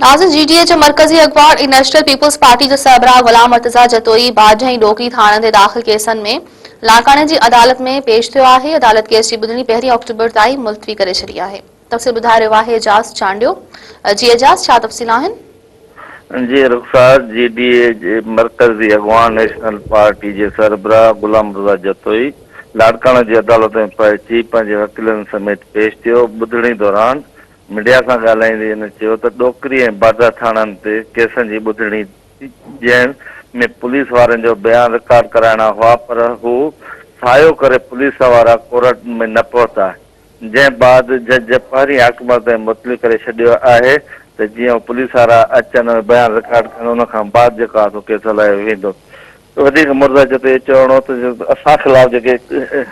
ناظر جي ڊي اي جو مرڪزي اڳواڻ ۽ نيشنل پيپلز پارٽي جو سربراهه غلام مرتضيٰ جتوئي باجه ۽ ڏوڪري ٿاڻن تي داخل ڪيسن ۾ لاڙڪاڻي جي عدالت ۾ پيش ٿيو آهي، عدالت ڪيس جي ٻڌڻي پهرين آڪٽوبر تائين ملتوي ڪري ڇڏي آهي. تفصيل ٻڌائي رهيو آهي اعجاز چانڊيو. جي اعجاز ڇا تفصيل آهن؟ جي رخسار جي ڊي اي جي مرڪزي اڳواڻ نيشنل پارٽي جي سربراهه غلام مرتضيٰ جتوئي لاڙڪاڻي جي عدالت ۾ پهچي پنهنجي وڪيلن سميت پيش ٿيو، ٻڌڻي دوران ميڊيا سان ڳالهائيندي هن چيو ته ڏوڪري ۽ باڊهه ٿاڻن تي ڪيسن جي ٻڌڻي ٿي جنهن ۾ پوليس وارن جو بيان رڪارڊ ڪرائڻا هئا پر هو سايو ڪري پوليس وارا ڪورٽ ۾ نه پهتا جنهن بعد جج پهرين آڪٽوبر تائين معطل ڪري ڇڏيو آهي ته جيئن هو پوليس وارا اچن ۽ بيان رڪارڊ ڪن ان کان بعد جيڪو آهي سو ڪيس هلايو ويندو. وڌيڪ مرزا جتوئي جو چوڻ هو ته اسان خلاف جيڪي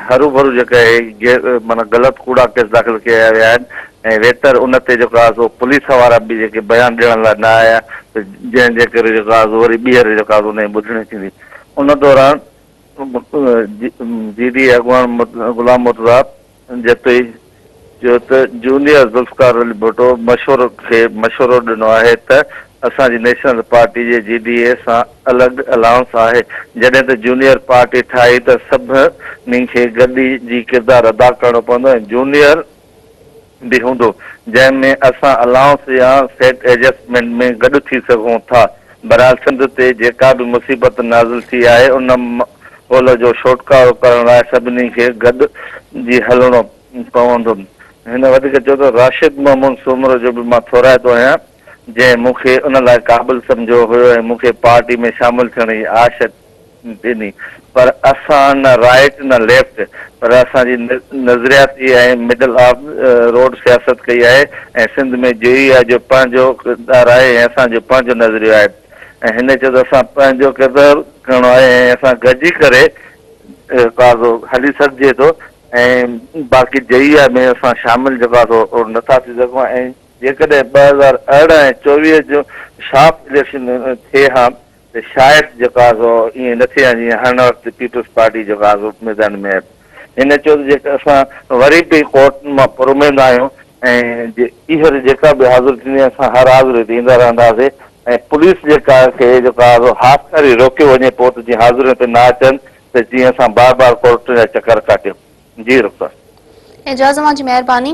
هروڀرو جيڪي اهي معنيٰ غلط ڪوڙا ڪيس داخل ڪيا ويا آهن ۽ ويتر ان تي جيڪو آهي سو پوليس وارا به جيڪي بيان ڏيڻ لاء نه آيا ته جنهن جي ڪري جيڪو آهي سو وري ٻيهر جيڪو آهي سو ان جي ٻڌڻي ٿيندي ان دوران جي ڊي اي اڳواڻ غلام مرتضيٰ جتوئي چيو ته جونيئر ذوالفقار علي ڀٽو مشورو کي مشورو ڏنو آهي ته اسان جي نيشنل پارٽي جي جي ڊي اي سان الڳ الائنس آهي جڏهن ته جونيئر پارٽي ٺاهي ته سڀني کي گڏجي ڪردار ادا ڪرڻو پوندو ۽ جونيئر به هوندو جنهن ۾ اسان الائنس يا سيٽ ايڊجسٽمينٽ ۾ گڏ ٿي سگهون ٿا بهرحال سنڌ تي جيڪا به مصيبت نازل ٿي آهي ان ماحول جو ڇوٽڪارو ڪرڻ لاء سڀني کي گڏ جي هلڻو پوندو. هن وڌيڪ چيو ته راشد محمود سومرو جو به مان ٿورائتو آهيان جنهن مون کي ان لاء قابل سمجهيو هيو ۽ مون کي پارٽي ۾ شامل ٿيڻ جي آڇ ڏني پر اسان نه رائيٽ نه ليفٽ پر اسان جي نظرياتي ۽ مڊل آف روڊ سياست ڪئي آهي ۽ سنڌ ۾ جي يو آء جو پنهنجو ڪردار آهي ۽ اسان جو پنهنجو نظريو آهي ۽ هن چيو ته اسان پنهنجو ڪردار ڪرڻو آهي ۽ اسان گڏجي ڪري ڪارو هلي سگهجي ٿو ۽ باقي جي يو آء ۾ اسان شامل جيڪو آهي سو نٿا ٿي سگهون ۽ جيڪڏهن 2018 ۽ 24 جو شارپ اليڪشن ٿئي ها ته شايد جيڪو آهي سو ائين نه ٿئي ها جيئن هن وقت پيپلز پارٽي جيڪو آهي سو ميدان ۾ آهي. هن چيو ته جيڪر اسان وري به ڪورٽ مان پراميد آهيون ۽ ٻيهر جيڪا به حاضري ٿيندي اسان هر حاضري تي ايندا رهنداسين ۽ پوليس جيڪا کي جيڪو آهي سو هاڪاري روڪيو وڃي پيو ته جيئن حاضرين تي نه اچن ته جيئن اسان بار بار ڪورٽن جا چڪر ڪاٽيون. جي رخسار. اعجاز اوهان جي مهرباني.